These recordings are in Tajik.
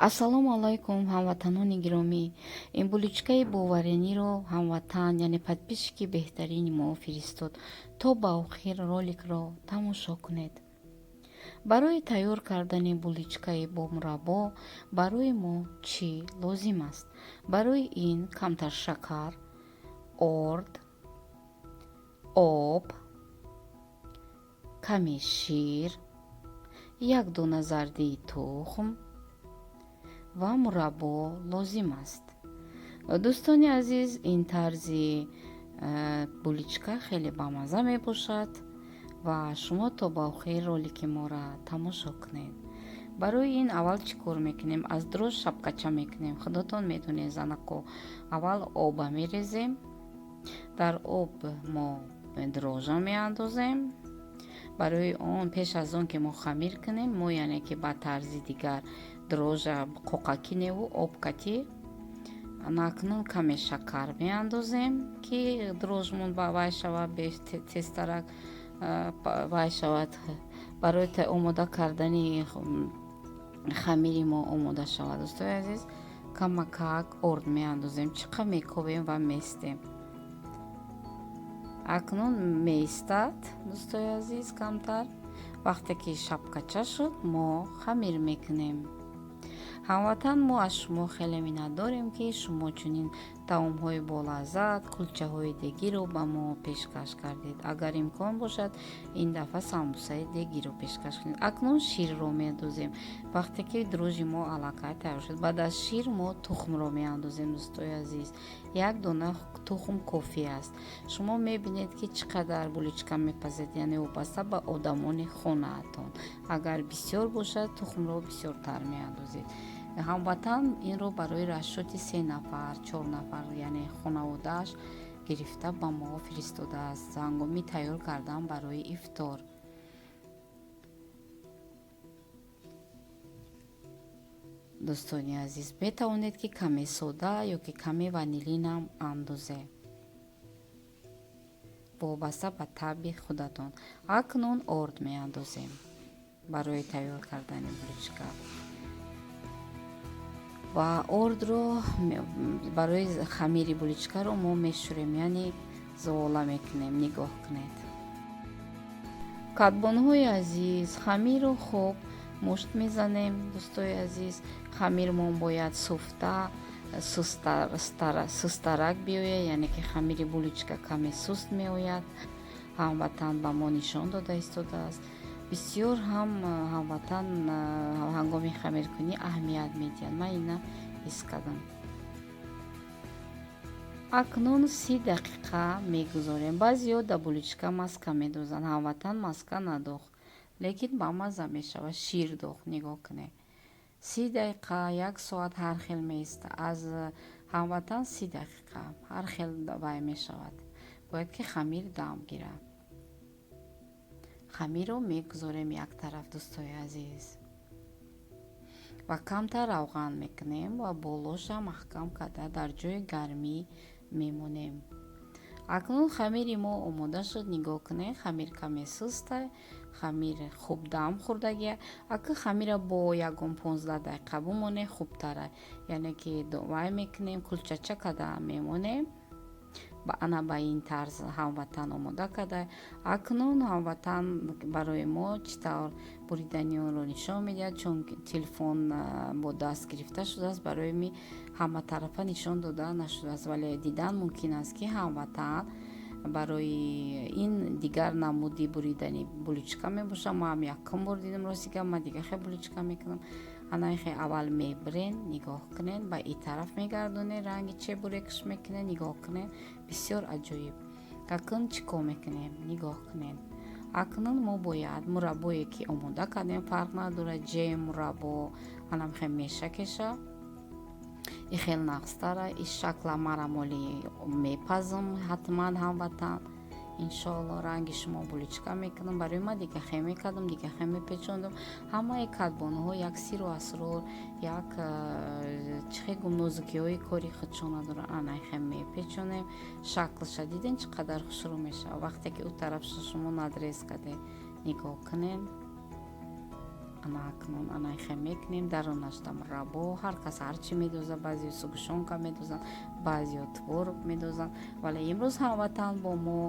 Ассалому алайкум, ҳамватанони гиромӣ. Ин буличкаи бо варениро ҳамватан, яъне подписчики беҳтарини мо фиристод. То ба охир роликро тамошо кунед. Барои тайёр кардани буличкаи бо мураббо барои мо чӣ лозим аст? Барои ин камтар шакар, орд, об, каме шир, як дона зардии тухм ва мураббо лозим аст. Дӯстони азиз, ин тарзи буличка хеле бамазза мебошад ва шумо то ба охир ролики моро тамошо кунед. Барои ин аввал чӣ кор мекунем? Аз дрожж шапкача мекунем. Худотон медонед, занако. Аввал оба мерезем, дар об мо дрожжа меандозем. Барои он пеш аз он ки мо хамир кунем, мо яъне ки ба тарзи дигар дрожжа қоқакӣ неву об катӣ. Акнун каме шакар меандозем, ки дрожжмон ба вай шавад, тезтарак вай шавад, барои омода кардани хамири мо омода шавад. Дӯстои азиз, камакак орд меандозем, чиқа мекобем ва местем. Акнун меистад, дӯстои азиз, камтар. Вақте ки шапкача шуд, мо хамир мекунем. Ҳамватан, мо аз шумо хеле миннатдорем, ки шумо чунин таомҳои болаззат, кулчаҳои дегиро ба мо пешкаш кардед. Агар имкон бошад, ин дафъа самбусаи дегиро пешкаш кунед. Акнун ширро меандозем, вақте ки дрожжи мо аллакай тайёр шуд. Баъд аз шир мо тухмро меандозем. Дӯстои азиз, як дона тухм кофӣ аст. Шумо мебинед, ки чӣ қадар буличка мепазед, яъне вобаста ба одамони хонаатон. Агар бисёр бошад, тухмро бисёртар меандозед. Ҳамватан инро барои расчёти се нафар, чор нафар, яъне хонаводааш гирифта ба мо фиристодааст ҳангоми тайёр кардан барои ифтор. Дӯстони азиз, метавонед, ки каме сода ё ки каме ванилинам андозед, вобаста ба табъи худатон. Акнун орд меандозем барои тайёр кардани буличка ва ордро барои хамири буличкаро мо мешӯрем, яъне зувола мекунем. Нигоҳ кунед, кадбонҳои азиз, хамирро хуб мушт мезанем. Дӯстои азиз, хамирмон бояд суфта сустарак биёяд, яъне ки хамири буличка каме суст меояд. Ҳамватан ба мо нишон дода истодааст. Бисёр ҳам ҳамватан ҳангоми хамиркунӣ аҳамият медиҳад, ман ина ҳис кардам. Акнун 30 дақиқа мегузорем. Баъзеҳо дар буличка маска медозанд. Ҳамватан маска надохт, лекин бамазза мешавад. Шир дохт. Нигоҳ кунед, 30 дақиқа, як соат ҳар хел меиста. Аз ҳамватан 30 дақиқа ҳар хел вай мешавад. Бояд ки хамир дам гирад. Хамирро мегузорем як тараф, дӯстои азиз, ва камтар равған мекунем ва болоша маҳкам карда дар ҷои гармӣ мемонем. Акнун хамири мо омода шуд. Нигоҳ кунед, хамир каме суста, хамир хуб дам хӯрдагия. Ака хамира бо ягон 15 дақиқа бимонем, хубтара, яъне ки вай мекунем, кулчача карда мемонем. Ана ба ин тарз ҳамватан омода карда. Акнун ҳамватан барои мо чӣ тавр буридани онро нишон медиҳад, чун телефон бо даст гирифта шудааст, барои ми ҳаматарафа нишон дода нашудааст, вале дидан мумкин аст, ки ҳамватан барои ин дигар намуди буридани буличка мебошад. Ма ҳам якум бор дидам, рости гап, ман дига хел буличка мекунам. Ана хе аввал мебирен, нигоҳ кунед, ба и тараф мегардонед, ранги чебурекш мекунед. Нигоҳ кунед, бисёр аҷоиб. Акнун чӣ кор мекунем? Нигоҳ кунед, акнун мо бояд мураббое ки омода кардем, фарқ надорад, ҷем, мураббо, анам хе мешакеша и хел нағзтара. И шакла мара моли мепазм ҳатман, ҳамватан. Иншоалло, ранги шумо буличка мекунам. Барои ман дига хе мекардам, дига хе мепечондам. Ҳамаи кадбонҳо як сиру асрор, як чӣ хе гум, нозукиҳои кори худшона доранд. Ана хе мепечонем. Шаклша диден, чӣ қадар хушрӯ мешавад, вақте ки ӯ тарафша шумо надрез кардед. Нигоҳ кунед. Ана акнун анайхе мекунем, дарунашда мураббо. Ҳар кас ҳар чӣ медозад: баъзеҳо сгущёнка медозанд, баъзеҳо творог медозанд, вале имрӯз ҳамватан бо мо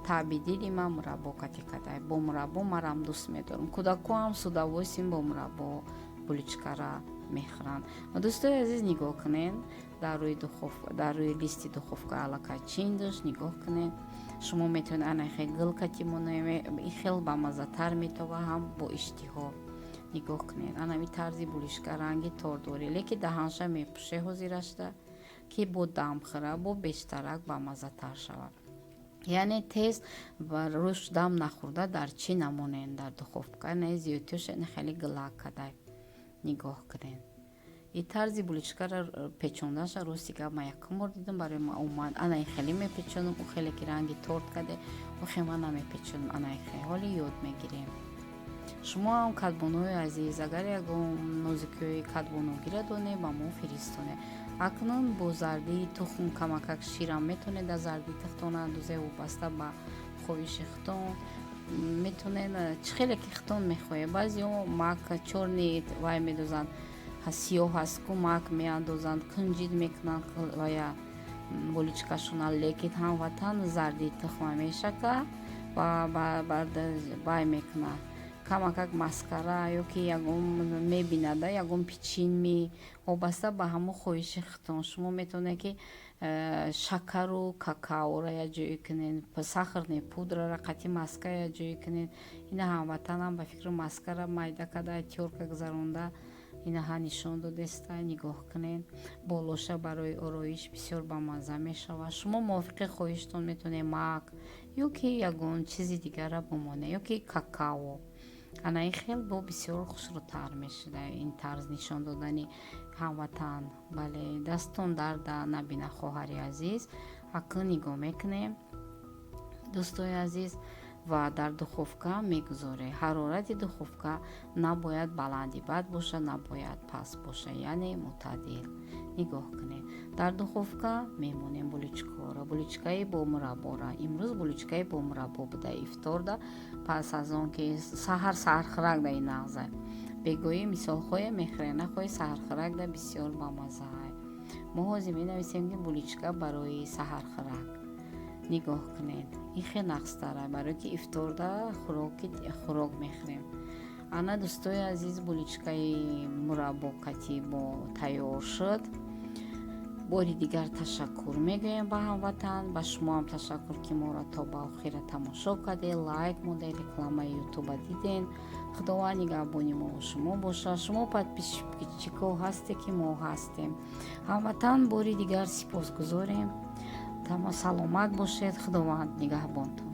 таъби дили ман мураббо кати кадай. Бо мураббо марам дӯст медорам, кӯдакоам с удовольствием бо мураббо буличкара мехӯранд. Дӯстои азиз, нигоҳ кунед, дар рӯи духов, дар рӯи листи духовка аллакай чин дошт. Нигоҳ кунед, шумо метавонед анахе гул кати монем, хел бамаззатар метова, ҳам бо иштиҳо. Нигоҳ кунед, анами тарзи булишка ранги тордорӣ, лекин даҳанша мепӯше ҳозирашда, ки бо дам хӯра, бо бештарак бамаззатар шавад. Яъне тез рӯш дам нахӯрда дар чӣ намонед, дар духовка не зиёдтиёш хеле гилак кадай. Нигоҳ кунед, и тарзи буличкара печондаша, рости гап, ман якум бор дидам. Барои ма омад, анаи хеле мепечонам, ӯ хеле ки ранги торт каде, ӯ ман намепечонам. Анаи ҳоли ёд мегирем. Шумо ҳам, кадбонуи азиз, агар ягон нозукиҳои кадбонугира донед, ба мо фиристонед. Акнун бо зардии тухм камакак ширам метавонед дар зардии тухтон андозед, вобаста ба хоҳиши худтон метавонед, чӣ хеле ки худтон мехоҳед. Баъзеҳо мак чёрный вай медозанд, сиёҳ ҳаст ку, мак меандозанд, кунҷид мекунанд вая буличкашона, лекин ҳамватан зарди тухма мешака ва вай мекунад, камакак маскара ё ки ягон мебинада, ягон печенье, вобаста ба ҳамон хоҳиши худтон. Шумо метавонед ки шакару какаоро якҷоя кунед, сахарный пудрара қати маска якҷоя кунед. Ина ҳамватанам ба фикру маскара майда карда, тёрка гузаронда, инаҳа нишон додеста. Нигоҳ кунед, болоша барои ороиш бисёр бамазза мешавад. Шумо мувофиқи хоҳиштон метавонед мак ё ки ягон чизи дигарра бимонед, ё ки какао. Ана ин хел бо бисёр хушрӯтар мешуда ин тарз нишон додани ҳамватан. Бале, дастон дарда набина, хоҳари азиз. Акнун нигоҳ мекунем, дӯстои азиз, ва дар духовка мегузоред. Ҳарорати духовка набояд баланди бад бошад, набояд паст бошад, яъне мӯътадил. Нигоҳ кунед, дар духовка мемонем буличкаро, буличкаи бо мураббора. Имрӯз буличкаи бо мураббо буда ифторда. Пас аз он ки саҳар саҳархӯрак да ин нағза бегоҳӣ, мисол, хоҳе мехӯре, нахоҳӣ, саҳархӯрак да бисёр бамаззаа. Мо ҳозир менависем, ки буличка барои саҳархӯрак. Нигоҳ кунед, ин хел нағзтара, барое ки ифторда хӯроки хӯрок мехӯрем. Ана, дӯстои азиз, буличкаи мураббо кати бо тайёр шуд. Бори дигар ташаккур мегӯем ба ҳамватан. Ба шумоам ташаккур, ки моро то ба охира тамошо кардед, лайк мондед, рекламаи ютуба диден. Худованд нигаҳбони мо шумо бошад. Шумо подписчико ҳасте, ки мо ҳастем. Ҳамватан, бори дигар сипосгузорем. Саломат бошед, Худованд нигаҳбонтон.